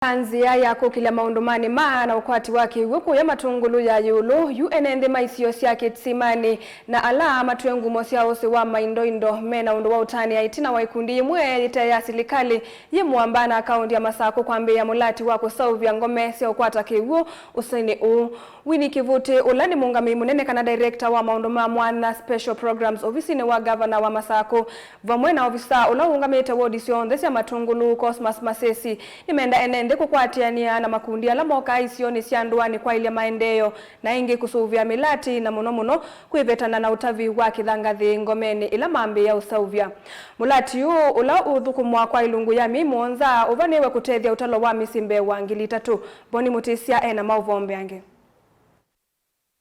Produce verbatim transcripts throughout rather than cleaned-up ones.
Nzĩa ya kũkĩlya maũndũ ma nĩma na ũkwati wa kĩw'ũ kũya Matũngũlũ ya ĩũlũ, yu ene nthĩ ma isio sya kĩsimanĩ na ala matwĩe ngumo sya ũsĩ wa maindoindo me na ũndũ wa ũtanĩa ĩtina wa ikundi yĩmwe yĩte ya silikalĩ yĩ mũamba na kaũndi ya Masakũ kwambĩĩa mũlati wa kũseũvya ngome sya ũkwata kĩw'ũ ũsĩnĩ ũũ. Winnie Kĩvutĩ, ũla nĩ mũũngamĩi mũnene kana director wa maũndũ ma mwanya, special programs, ovisinĩ wa ngavana wa Masakũ, vamwe na ovisa ũla ũũngamĩte wodi syonthe sya Matũngũlũ, Cosmas Masesi, nĩmenda ene nthĩ kũkwatĩanĩa na makundi ala mokaa isionĩ sya ndũanĩ kwaĩlya maendeeo, na ĩngĩ kũsũvĩa mĩlati, na mũno mũno kwĩvetana na ũtavi wa kĩthangathĩ ngomenĩ ĩla mambĩĩa ũseũvya. Mũlati ũũ, ũla ũũthũkũmwa kwa ilungu ya myei mũonza, ũvanĩĩwe kũtethya ũtalo wa mĩsyĩ mbee wa ngili itatũ. Boni Mũtĩsya e na maũvoo mbeange.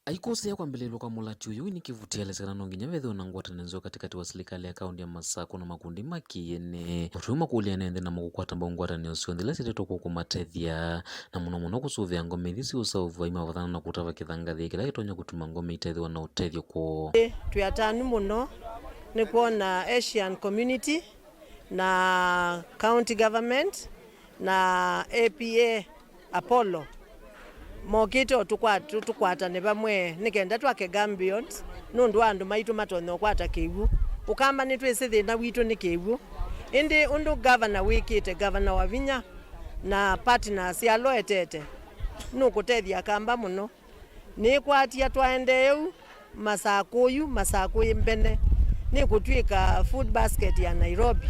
Aikũsĩĩa kwambĩlĩlw'a kwa mũlati ũyũ, Winnie Kĩvutĩ elesya kana no nginya vethĩwe na ngwatanĩo nzeo katĩkatĩ wa silikalĩ ya kaũndi ya Masakũ na makundi ma kĩ-ene. O tũu makũlya ene nthĩ namo kũkwata mbau ngwatanĩo syonthe ila syĩtĩtwe kũkũmatethya, na mũno mũno kũsũvĩa ngome ithi siũseũvw'a imavathana na kũtava kĩthangathĩ kĩla kĩtonya kũtuma ngome itethĩwa na ũtethyo kwoo. Twĩ atanu mũno nĩ kwona Asian community na county government na A P A Apollo mokĩte o tũkwa-, tũ-, tũkwatane vamwe nĩ kenda twake Gabions nũndũ wa andũ maitũ matonya ũkwata kĩw'ũ. Ũkamba nĩtwĩsĩ thĩna witũ nĩ kĩw'ũ. Ĩndĩ ũndũ gavana wĩkĩte, gavana Wavinya na partners ala ũetete, nũkũtethya Akamba mũno. Nĩkwatia twaendee ũu, Masakũ yu, Masakũ yĩ mbene, nĩkũtw'ĩka food basket ya Nairobi.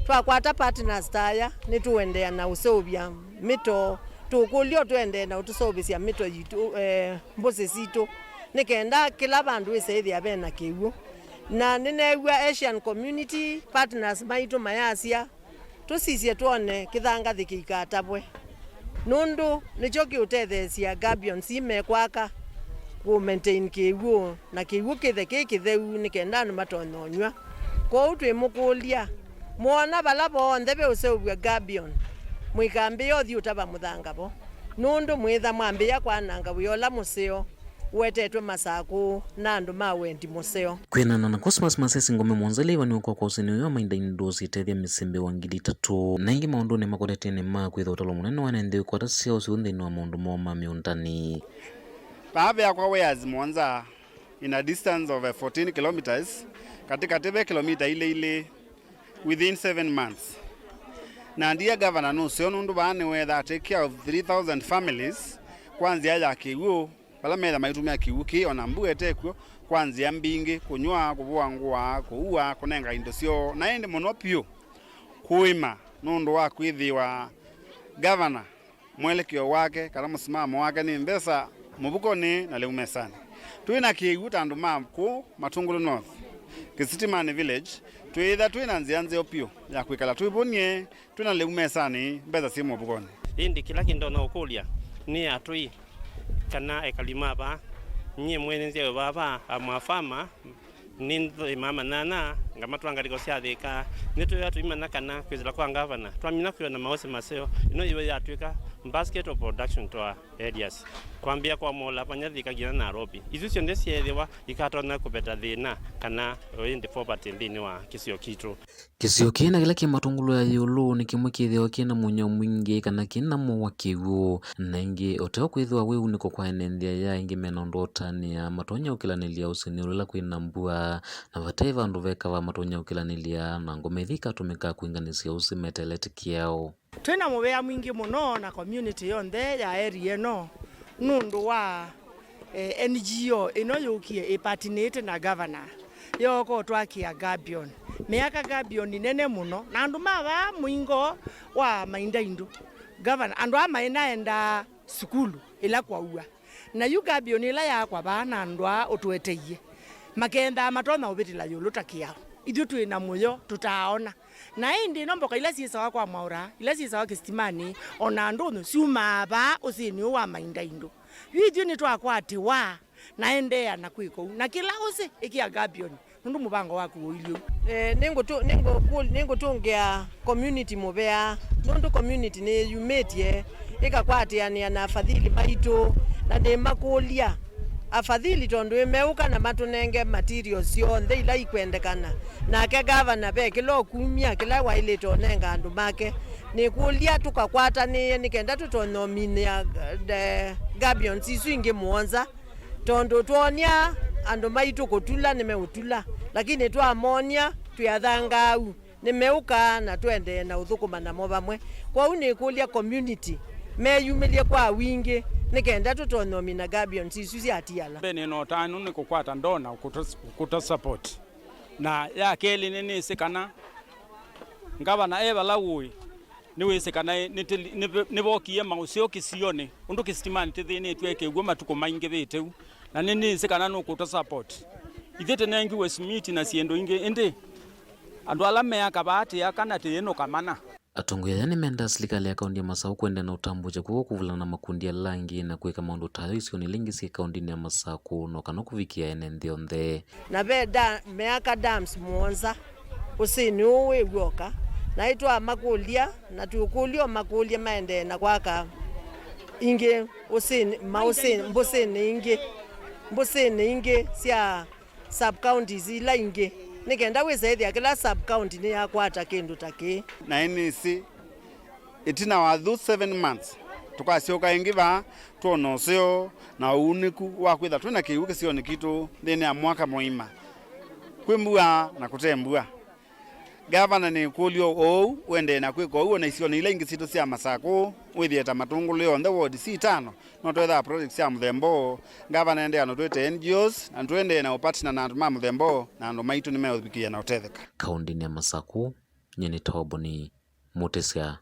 Twakwata partners ta aya, nĩtũendeea na ũseũvya mĩto, tũkũlya o tũendee na ũtũseũvĩsya mĩto yitũ, eh, mbũsĩ sitũ, nĩ kenda kĩla vandũ wĩse ĩthĩa ve na kĩw'ũ. Na nĩneew'a Asian community partners maitũ mayasya, tũsisye twone kĩthangathĩ kĩikatavwe, nũndũ nĩkyo kĩũtetheesya Gabions mekwaka kũ maintain kĩw'ũ, na kĩw'ũ kĩthe kĩ kĩtheu nĩ kenda andũ matonya ũnyw'a. Kwoou twĩmũkũlya, mwoona vala vonthe veũseũvw'a Gabion, mũikambĩĩa ũthi ũtava mũthanga vo, nũndũ mwĩtha mwambĩĩa kwananga wĩa ũla mũseo ũetetwe Masakũ na andũ ma wendi mũseo. Kwĩanana na Cosmas Masesi, ngome mũonza ila ivaniwe kwakwa ũsĩnĩ ũyũ wa maindaindũ syĩtethya mĩsyĩ mbee wa ngili itatũ. Na ĩngĩ maũndũnĩ makotetye nĩ ma kwĩthwa ũtalo mũnene wa ene nthĩ ũkwata syaũ syũũ nthĩnĩ wa maũndũ moo ma mĩũndanĩ. Vaa veakwa wĩazi mũonza in a distance of, eh, fourteen kilometers, katĩkatĩ ve kilomita ilĩ ilĩ within seven months. Na ndiye gavana nũseo nũndũ vaa nĩwetha take care of three thousand families kwa nzĩa ya kĩw'ũ, vala metha maitũmĩa kĩw'ũ kĩĩ, ona mbua ĩtekw'o, kwa nzĩa mbingĩ, kũnyw'a, kũvũa ngũa, kũua, kũnenga indo syoo, na ĩndĩ mũno vyũ, kũĩma, nũndũ wa kwĩthĩwa gavana, mwelekeo wake, kana mũsimamo wake nĩ mbesa mũvukonĩ na lĩu mesanĩ. Twĩ na kĩw'ũ ta andũ ma kũũ Matũngũlũ North, Kĩsitimani Village, twĩĩtha twĩ na nzĩa nzeo vyũ ya kwĩkala twĩvũnie, twĩ na lĩu mesanĩ, mbesa syĩ mũvukonĩ. Ĩndĩ kĩla kĩndonya ũkũlya nĩ atũi kana ekali ma vaa. Nyie mwene nzyawe vaa vaa, I'm a farmer, nĩnthĩmaa manyanya, ngamatwaa ngalĩko sya Thĩka. Nĩtwĩwa tũimanya kana kwĩsĩla kwa ngavana, twamina kwĩona maũsĩ maseo, ĩno yĩwe yatw'ĩka basket of production to our areas, kwambĩĩa kwa Mola vanya Thĩka nginya Nairobi. Isu syonthe syeethĩwa ikatonya kũveta thĩna kana ĩndĩ poverty nthĩnĩ wa kĩsio kitũ. Kĩsio kĩĩ na kĩla kĩ Matũngũlũ ya ĩũlũ nĩ kĩmwe kĩthĩawa kĩ na mũnyao mwingĩ kana kĩ na mũuo wa kĩw'ũ. Na ĩngĩ, o teo kwĩthĩwa wĩunĩko kwa ene nthĩ aya, ĩngĩ me na ũndũ wa ũtanĩa matonya ũkĩlanĩlya ũsĩnĩ ũla kwĩ na mbua, na vate vandũ vekavaa matonya ũkĩlanĩlya na ngome ithi ikatũmĩka kwĩnganĩsya ũsĩ meteelete kĩao. Twĩ na mũvea mwingĩ mũno na community yonthe ya area ĩno nũndũ wa, eh, N G O ĩno yũkie ĩpatinĩte na gavana, yooka ũtwakĩa Gabion. Meaka Gabion nene mũno, na andũ ma vaa mũingo wa maindaindũ. Gavana, andũ aa maĩ naendaa sukulu ĩla kwaua. Na yu Gabion ĩla yaakwa vaa na andũ aa ũtũeteie, makenthaa matonya ũvĩtĩla ĩũlũ ta kĩao. Ithyĩ twĩ na mũyo tũtaaona. Na ĩndĩ ĩno mboka ila syĩsawa kwa Mwaũra, ila syĩsawa kĩsitimanĩ, o na ndũnyũ syumaa vaa ũsĩnĩ ũũ wa maindaindũ. Yu ithyĩ nĩtwakwatĩwa na endeea na kwĩka ũu. Na kĩla ũsĩ, ĩkĩa Gabion, nũndũ mũvango waku ũilyĩ ũu. Eh, nĩngũtũ-, nĩngũkũ-, nĩngũtũngĩa community mũvea, nũndũ community nĩyĩyumĩtye ĩkakwatĩanĩa na afadhili maitũ, na nĩmakũlya, afadhili tondũ ĩmeũka na matũnenge materials syonthe ila ikwendekana, nake gavana ve kĩla ũkumya kĩla waĩlĩte ũnenga andũ make, Nĩkũlya tũkakwatanĩe nĩ kenda tũtonye ũminĩa, eh, gabions isu ingĩ mũonza, tondũ twonia andũ maitũ kũtula nĩmeũtula, lakini twamonia twĩ athangaau nĩmeũka na tũendee na ũthũkũma namo vamwe. Kwoou nĩkũlya community meyumĩlye kwa wingĩ nĩ kenda tũtonye ũmina gabions isu syatiala. Mbee nĩ na ũtanu nĩ kũkwata ndona ũkũta, ũkũta support. Na ya kelĩ, nĩnĩsĩ kana ngavana e vala ũĩ, nĩwĩsĩ kana nĩtĩli-, nĩve-, nĩvokie maũseo kĩsionĩ, ũndũ kĩsitimani tĩthĩnĩtw'e kĩw'o matukũ maingĩvĩte ũu, na nĩnĩsĩ kana nũkũtũ support. Ithyĩ tĩnengiwe simiti na syĩndũ ingĩ, ĩndĩ andũ ala meaka vaa tĩaka na tĩĩnũka mana. Atongoi aya nĩmendaa silikalĩ ya kaũntĩ ya Masaku kũendeea na ũtambũũkya kw'o kũvulana na makundi ala angĩ na kwĩka maũndũ ta ayo isionĩ ila ingĩ syĩ kaũntĩnĩ ya Masaku, no kana kũvikĩa ene nthĩ yonthe. Na ve da-, meaka dams mũonza ũsĩnĩ ũũ wĩ w'oka, na ĩtwamakũlya na tũkũlya o makũlye maendee na kwaka ingĩ ũsĩnĩ, maũsĩnĩ, mbũsĩnĩ ingĩ, mbũsĩnĩ ingĩ sya sub counties ila ingĩ, nĩ kenda wĩsa ĩthĩa kĩla sub county nĩyakwata kĩndũ ta kĩĩ. Na nĩnĩsĩ ĩtina wa those seven months, tũkasyoka ĩngĩ vaa twona ũseo na ũunĩku wa kwĩtha twĩ na kĩw'ũ kĩsionĩ kitũ nthĩnĩ ya mwaka mũima, kwĩ mbua na kũte mbua. Ngavana nĩkũlyo ũu ũendee na kwĩka ũu ona isionĩ ila ingĩ sitũ sya Masakũ, wĩthĩe ta Matũngũlũ yonthe ward si itano, no twethaa project sya mũthemba ũũ. Ngavana endee na twĩte N G Os, na tũendee na ũpatana na andũ ma mũthemba ũũ, na andũ maitũ nĩmeũvikĩĩa na ũtetheka. Kaũntĩnĩ ya Masakũ, nyie nĩ Toboni Mũtĩsya.